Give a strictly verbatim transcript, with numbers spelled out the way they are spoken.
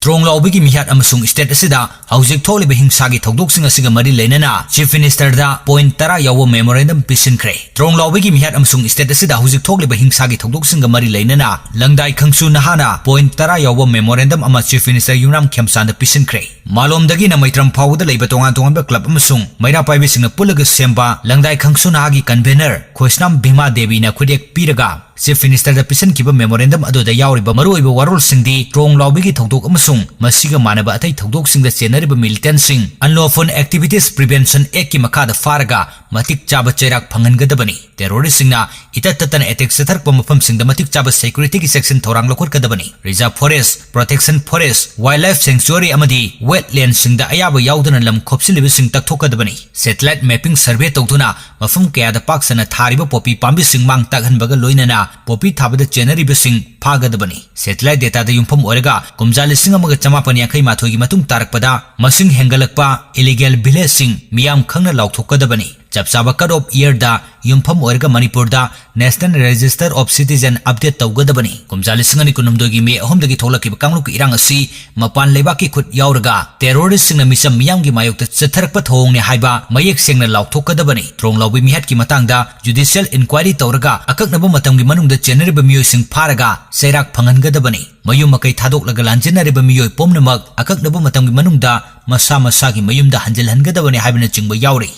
ꯇ꯭ꯔꯣꯡ ꯂꯥꯎꯕꯤꯒꯤ ꯃꯤꯍꯥꯠ ꯑꯃꯁꯨꯡ state ꯑꯁꯤꯗ ꯍꯧꯖꯤꯛ ꯊꯣꯛꯂꯤꯕ ꯍꯤꯡꯁꯥꯒꯤ ꯊꯧꯗꯣꯛꯁꯤꯡ ꯑꯁꯤꯒ ꯃꯔꯤ ꯂꯩꯅꯅ Chief Minister ꯗ point ꯇꯔꯥ ꯌꯥꯎꯕ memorandum ꯄꯤꯁꯤꯟꯈ꯭ꯔꯦ꯫ ꯇ꯭ꯔꯣꯡ ꯂꯥꯎꯕꯤꯒꯤ ꯃꯤꯍꯥꯠ ꯑꯃꯁꯨꯡ state ꯑꯁꯤꯗ ꯍꯧꯖꯤꯛ ꯊꯣꯛꯂꯤꯕ ꯍꯤꯡꯁꯥꯒꯤ ꯊꯧꯗꯣꯛꯁꯤꯡꯒ ꯃꯔꯤ ꯂꯩꯅꯅ ꯂꯪꯗꯥꯏ ꯈꯪꯁꯨ ꯅꯍꯥꯅ point ꯇꯔꯥ ꯌꯥꯎꯕ memorandum ꯑꯃ Chief Minister ꯌꯨꯝꯅꯥꯝ ꯈꯦꯝꯆꯥꯟꯗ ꯄꯤꯁꯤꯟꯈ꯭ꯔꯦ꯫ ꯃꯥꯂꯣꯝꯗꯒꯤꯅ ꯃꯩꯇ꯭ꯔꯝ ꯐꯥꯎꯕꯗ ꯂꯩꯕ ꯇꯣꯉꯥꯟ ꯇꯣꯉꯥꯟꯕ club ꯑꯃꯁꯨꯡ ꯃꯩꯔꯥ ꯄꯥꯏꯕꯤꯁꯤꯡꯅ ꯄꯨꯜꯂꯒ ꯁꯦꯝꯕ ꯂꯪꯗꯥꯏ ꯈꯪꯁꯨ ꯅꯍꯥꯒꯤ convener ꯈꯣꯏꯁꯅꯥꯝ ꯚꯤꯃꯥ ꯗꯦꯕꯤꯅ ꯈꯨꯠꯌꯦꯛ ꯄꯤꯔꯒ Chief Minister ꯗ ꯄꯤꯁꯤꯟꯈꯤꯕ memorandum ꯑꯗꯨꯗ ꯌꯥꯎꯔꯤꯕ ꯃꯔꯨꯑꯣꯏꯕ ꯋꯥꯔꯣꯜꯁꯤꯡꯗꯤ ꯇ꯭ꯔꯣꯡ ꯂꯥꯎꯕꯤꯒꯤ ꯊꯧꯗꯣꯛ ꯑꯃꯁꯨꯡ ꯃꯁꯤꯒ ꯃꯥꯟꯅꯕ ꯑꯇꯩ ꯊꯧꯗꯣꯛꯁꯤꯡꯗ ꯆꯦꯟꯅꯔꯤꯕ militantꯁꯤꯡ Unlawful Activities Prevention Actꯀꯤ ꯃꯈꯥꯗ ꯐꯥꯔꯒ ꯃꯇꯤꯛ ꯆꯥꯕ ꯆꯩꯔꯥꯛ ꯐꯪꯍꯟꯒꯗꯕꯅꯤ꯫ Terroristꯁꯤꯡꯅ ꯏꯇꯠ ꯇꯠꯇꯅ attack ꯆꯠꯊꯔꯛꯄ ꯃꯐꯝꯁꯤꯡꯗ ꯃꯇꯤꯛ ꯆꯥꯕ securityꯒꯤ ꯆꯦꯛꯁꯤꯟ ꯊꯧꯔꯥꯡ ꯂꯧꯈꯠꯀꯗꯕꯅꯤ꯫ Reserve Forest, Protection Forest, Wildlife Sanctuary ꯑꯃꯗꯤ wetlandꯁꯤꯡꯗ ꯑꯌꯥꯕ ꯌꯥꯎꯗꯅ ꯂꯝ ꯈꯣꯞꯆꯤꯜꯂꯤꯕꯁꯤꯡ ꯇꯛꯊꯣꯛꯀꯗꯕꯅꯤ꯫ Satellite mapping survey ꯇꯧꯗꯨꯅ ꯃꯐꯝ ꯀꯌꯥꯗ ꯄꯥꯛ ꯁꯟꯅ ꯊꯥꯔꯤꯕ poppy ꯄꯥꯝꯕꯤꯁꯤꯡ ꯃꯥꯡ ꯇꯥꯛꯍꯟꯕꯒ ꯂꯣꯏꯅꯅ poppy ꯊꯥꯕꯗ ꯆꯦꯟꯅꯔꯤꯕꯁꯤꯡ ꯐꯥꯒꯗꯕꯅꯤ꯫ Satellite dataꯗ ꯌꯨꯝꯐꯝ ꯑꯣꯏꯔꯒ ꯀꯨꯝꯖꯥ ꯂꯤꯁꯤꯡ ꯑꯃꯒ ꯆꯃꯥꯄꯟ ꯌꯥꯡꯈꯩ ꯃꯥꯊꯣꯏꯒꯤ ꯃꯇꯨꯡ ꯇꯥꯔꯛꯄꯗ ꯃꯁꯤꯡ ꯍꯦꯟꯒꯠꯂꯛꯄ illegal villageꯁꯤꯡ ꯃꯤꯌꯥꯝ ꯈꯪꯅ ꯂꯥꯎꯊꯣꯛꯀꯗꯕꯅꯤ꯫ ꯆꯞ ꯆꯥꯕ cut off yearꯗ ꯌꯨꯝꯐꯝ ꯑꯣꯏꯔꯒ ꯃꯅꯤꯄꯨꯔꯗ National Register of Citizen update ꯇꯧꯒꯗꯕꯅꯤ꯫ ꯀꯨꯝꯖꯥ ꯂꯤꯁꯤꯡ ꯑꯅꯤ ꯀꯨꯟꯍꯨꯝꯗꯣꯏꯒꯤ ꯃꯦ ꯑꯍꯨꯝꯗꯒꯤ ꯊꯣꯛꯂꯛꯈꯤꯕ ꯀꯥꯡꯂꯨꯞꯀꯤ ꯏꯔꯥꯡ ꯑꯁꯤ ꯃꯄꯥꯟ ꯂꯩꯕꯥꯛꯀꯤ ꯈꯨꯠ ꯌꯥꯎꯔꯒ terroristꯁꯤꯡꯅ ꯃꯤꯆꯝ ꯃꯤꯌꯥꯝꯒꯤ ꯃꯥꯌꯣꯛꯇ ꯆꯠꯊꯔꯛꯄ ꯊꯧꯑꯣꯡꯅꯤ ꯍꯥꯏꯕ ꯃꯌꯦꯛ ꯁꯦꯡꯅ ꯂꯥꯎꯊꯣꯛꯀꯗꯕꯅꯤ꯫ ꯇ꯭ꯔꯣꯡ ꯂꯥꯎꯕꯤ ꯃꯤꯍꯥꯠꯀꯤ ꯃꯇꯥꯡꯗ judicial inquiry ꯇꯧꯔꯒ ꯑꯀꯛꯅꯕ ꯃꯇꯝꯒꯤ ꯃꯅꯨꯡꯗ ꯆꯦꯟꯅꯔꯤꯕ ꯃꯤꯑꯣꯏꯁꯤꯡ ꯐꯥꯔꯒ ꯆꯩꯔꯥꯛ ꯐꯪꯍꯟꯒꯗꯕꯅꯤ꯫ ꯃꯌꯨꯝ ꯃꯀꯩ ꯊꯥꯗꯣꯛꯂꯒ ꯂꯥꯟꯖꯦꯟꯅꯔꯤꯕ ꯃꯤꯑꯣꯏ ꯄꯨꯝꯅꯃꯛ ꯑꯀꯛꯅꯕ ꯃꯇꯝꯒꯤ ꯃꯅꯨꯡꯗ ꯃꯁꯥ ꯃꯁꯥꯒꯤ ꯃꯌꯨꯝꯗ ꯍꯟꯖꯤꯜꯍꯟꯒꯗꯕꯅꯤ ꯍꯥꯏꯕꯅꯆꯤꯡꯕ ꯌꯥꯎꯔꯤ꯫